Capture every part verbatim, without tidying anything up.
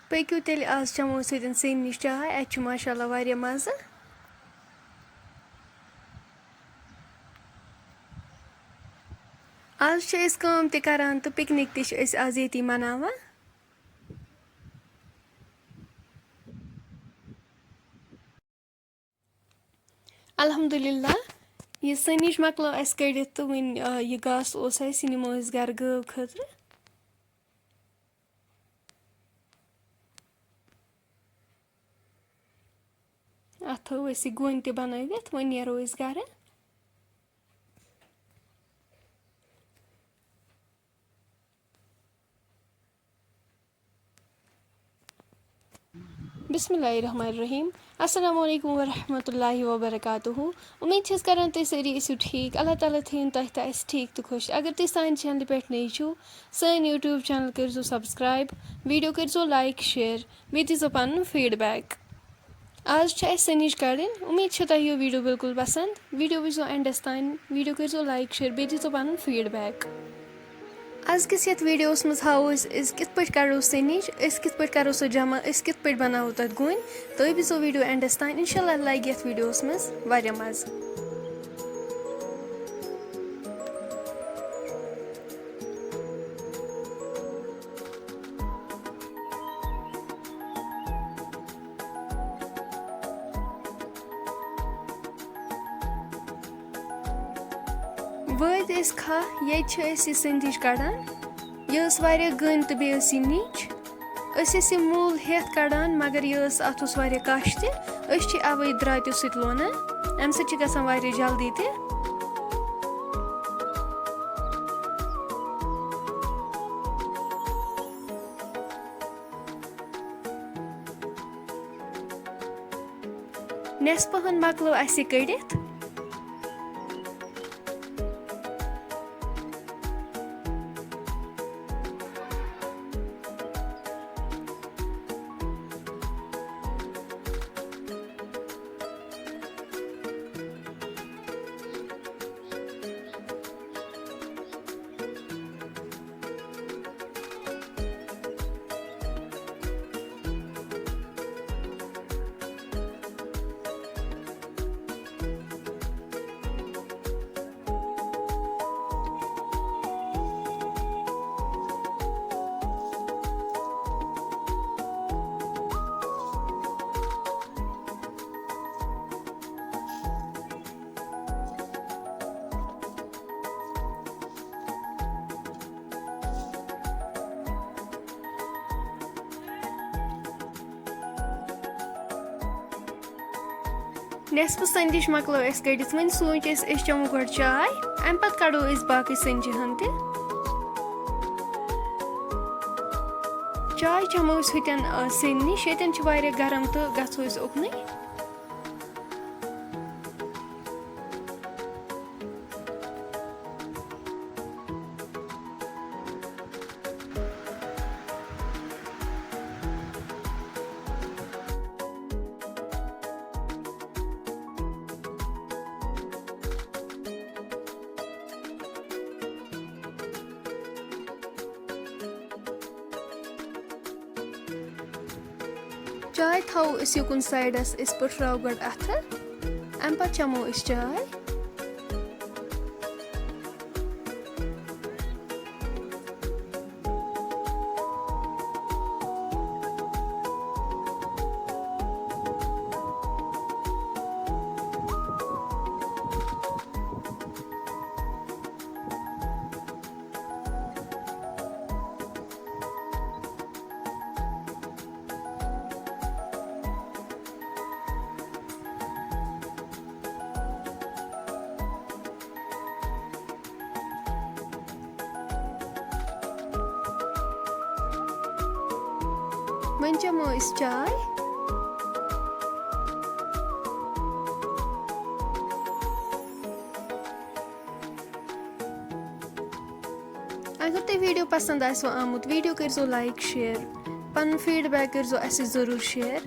پٔکِو تیٚلہِ آز چٮ۪مو أسۍ سۭتۍ سیٚنۍ نِش چاے، اَتہِ چھُ ماشاء اللہ واریاہ مَزٕ۔ آز چھِ أسۍ کٲم تہِ کران تہٕ پِکنِک تہِ چھِ أسۍ آز ییٚتی مَناوان۔ الحمدللہ، یہِ سٔنِج مۄکلٲو اَسہِ کٔڑِتھ تہٕ وٕنۍ، آ، یہِ گاسہٕ اوس اَسہِ، یہِ نِمو أسۍ گَرٕ گٲو خٲطرٕ۔ اَتھ تھٲو اَسہِ یہِ گوٚنۍ تہِ بَنٲوِتھ، وۄنۍ نیرو أسۍ گَرٕ۔ بسم اللہ الرحمن الرحیم۔ السلام علیکم ورحمۃ اللہ وبرکاتہ۔ امید چھس کران تُہۍ سٲری ٲسِو ٹھیٖک۔ اللہ تعالیٰ تھٲیِن تۄہہِ تہٕ اَسہِ ٹھیٖک تہٕ خۄش۔ اگر تُہۍ سانہِ چینلہِ پٮ۪ٹھ نٔے چھِو، سٲنۍ YouTube channel کٔرزیو subscribe، video کٔرزیو like، share، بیٚیہِ دیٖزیو پنُن feedback۔ آز چھِ اَسہِ سٔنِج کَڑٕنۍ۔ اُمید چھِ تۄہہِ یہِ video بالکل پسنٛد۔ Video وٕچھزیو endس تام، video کٔرزیو like، share، بیٚیہِ دیٖزیو پنُن feedback۔ أزکِس یَتھ videoس منٛز ہاوو أسۍ، أسۍ کِتھ پٲٹھۍ کَڑو سٔنِج، أسۍ کِتھ پٲٹھۍ کَرو سۄ جمع، أسۍ کِتھ پٲٹھۍ بَناوو تَتھ گوٚنۍ۔ تُہۍ وٕچھزیو video endس تام، اِنشاء اللہ لَگہِ یَتھ videoس منٛز واریاہ مَزٕ۔ وٲتۍ أسۍ کھاہ، ییٚتہِ چھِ أسۍ یہِ سٔنِج کَڑان۔ یہِ ٲس واریاہ گٔنۍ تہٕ بیٚیہِ ٲس یہِ نِچ۔ أسۍ ٲسۍ یہِ موٗل ہٮ۪تھ کَڑان، مگر یہِ ٲس، اَتھ اوس واریاہ کَش تہِ۔ أسۍ چھِ اَوَے درٛاتیو سۭتۍ لونان۔ اَمہِ سۭتۍ چھِ گژھان واریاہ جلدی تہِ۔ نٮ۪صفہٕ ہن مۄکلٲو اَسہِ یہِ کٔڑِتھ۔ نٮ۪صفہٕ سٔنجِش مۄکلٲو اَسہِ کٔڑِتھ، وۄنۍ سوٗنٛچ اَسہِ، أسۍ چٮ۪مو گۄڈٕ چاے، اَمہِ پَتہٕ کَڑو أسۍ باقٕے سٔنجہِ ہن تہِ۔ چاے چٮ۪مو أسۍ ہُتٮ۪ن، آ، سیٚنہِ نِش، ییٚتٮ۪ن چھِ واریاہ گرم تہٕ گژھو أسۍ اُکنُے۔ چاے تھاوو أسۍ یُکُن سایڈَس، أسۍ پٔٹھراوو گۄڈٕ اَتھٕ، اَمہِ پَتہٕ چَمو أسۍ چاے۔ وۄنۍ چٮ۪مو أسۍ چاے۔ اگر تۄہہِ video پسنٛد آسِوٕ آمُت، video کٔرۍزیو like، share، پنُن feedback کٔرۍزیو اَسہِ سۭتۍ ضروٗر share۔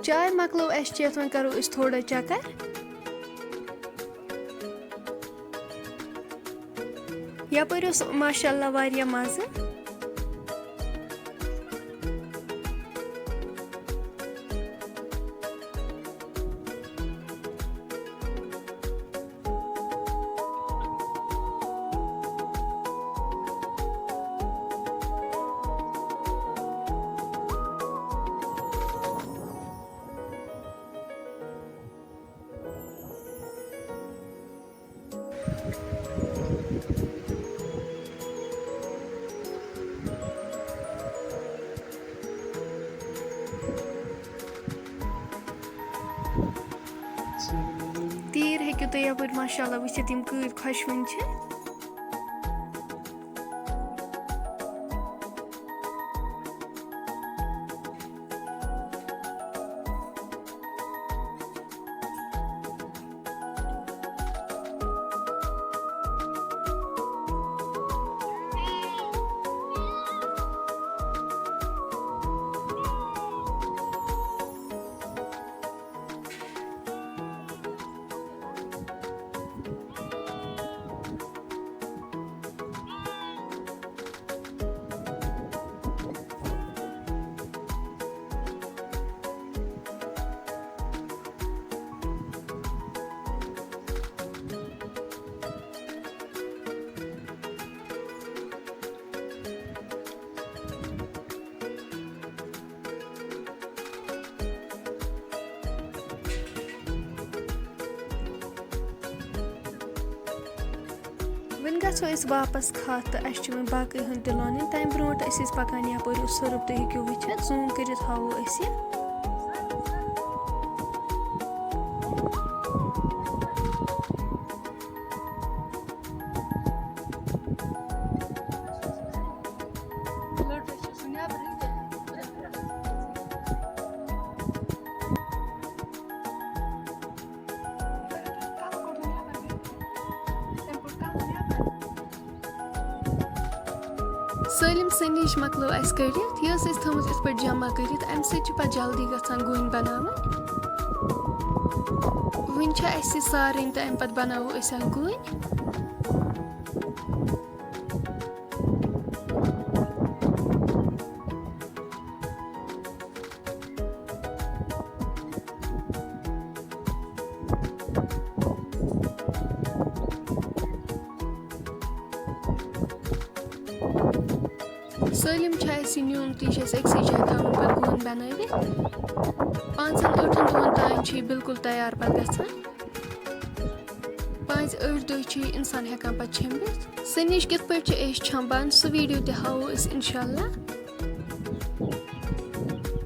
چاے مۄکلٲو اَسہِ چٮ۪تھ، وۄنۍ کَرو أسۍ تھوڑا چکر۔ یَپٲرۍ اوس ماشاء اللہ واریاہ مَزٕ۔ تیٖر ہیٚکِو تُہۍ یَپٲرۍ ماشاء اللہ وٕچھِتھ، یِم کۭتۍ خۄشوٕنۍ چھِ۔ وۄنۍ گژھو أسۍ واپس کھاتھ تہٕ اَسہِ چھِ وۄنۍ باقٕے ہن تہِ لونٕنۍ۔ تَمہِ برونٛٹھ ٲسۍ أسۍ پکان یپٲرۍ، اوس سۄرُپ، تُہۍ ہیٚکِو وٕچھِتھ، zoom کٔرِتھ ہاوو أسۍ یہِ۔ سٲلِم سٔنِج مۄکلٲو اَسہِ کٔڑِتھ۔ یہِ ٲس اَسہِ تھٲومٕژ یِتھ پٲٹھۍ جمع کٔرِتھ، اَمہِ سۭتۍ چھِ پَتہٕ جلدی گژھان گوٗنۍ بَناوٕنۍ۔ وٕنہِ چھِ اَسہِ یہِ سارٕنۍ تہٕ اَمہِ پَتہٕ بَناوو أسۍ اَتھ گوٗنۍ۔ سٲلِم چھِ اَسہِ یہِ نیُن تہِ، یہِ چھِ اَسہِ أکسٕے جایہِ تھاوُن پَتہٕ گوٗنۍ بَنٲوِتھ۔ پانٛژَن ٲٹھَن دۄہَن تام چھِ یہِ بِلکُل تیار پَتہٕ گژھان۔ پانٛژِ ٲٹھِ دۄہہِ چھِ یہِ اِنسان ہٮ۪کان پَتہٕ چھٔمبِتھ۔ سٔنِج کِتھ پٲٹھۍ چھِ أسۍ چھۄمبان، سُہ ویٖڈیو تہِ ہاوو أسۍ اِنشاء اللہ۔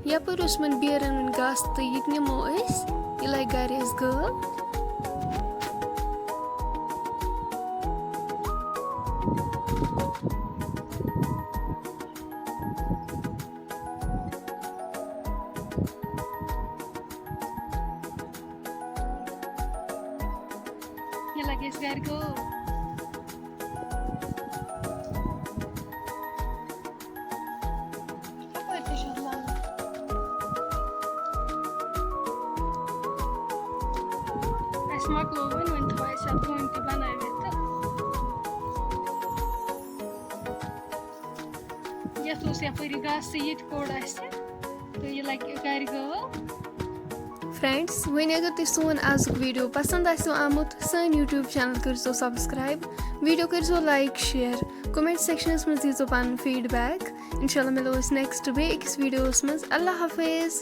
یَپٲرۍ اوس وۄنۍ بیرَن وۄنۍ گاسہٕ تہٕ یہِ تہِ نِمو أسۍ، یہِ لَگہِ گَرِ اَسہِ گٲو۔ یہِ لَگہِ اَسہِ گَرِ گٲو۔ یَپٲرۍ تہِ چھُ لَگان۔ اَسہِ مۄکلوو وۄنۍ، وۄنۍ تھاوو أسۍ اَتھ گوٗنۍ تہِ بَنٲوِتھ تہٕ یَتھ اوس یَپٲرۍ یہِ گاسہٕ، یہِ تہِ کوٚڑ اَسہِ تہٕ یہِ لَگہِ گَرِ گٲو۔ فرینڈز، وۄنۍ اگر تۄہہِ سون آزُک ویٖڈیو پسنٛد آسِوٕ آمُت، سٲنۍ YouTube channel کٔرزیٚو subscribe، ویٖڈیو کٔرزیٚو like، share، comment sectionس منٛز دیٖزیٚو پنُن feedback۔ انشاءاللہ مِلو أسۍ next بیٚیہِ أکِس ویٖڈیوَس منٛز۔ اللہ حافظ۔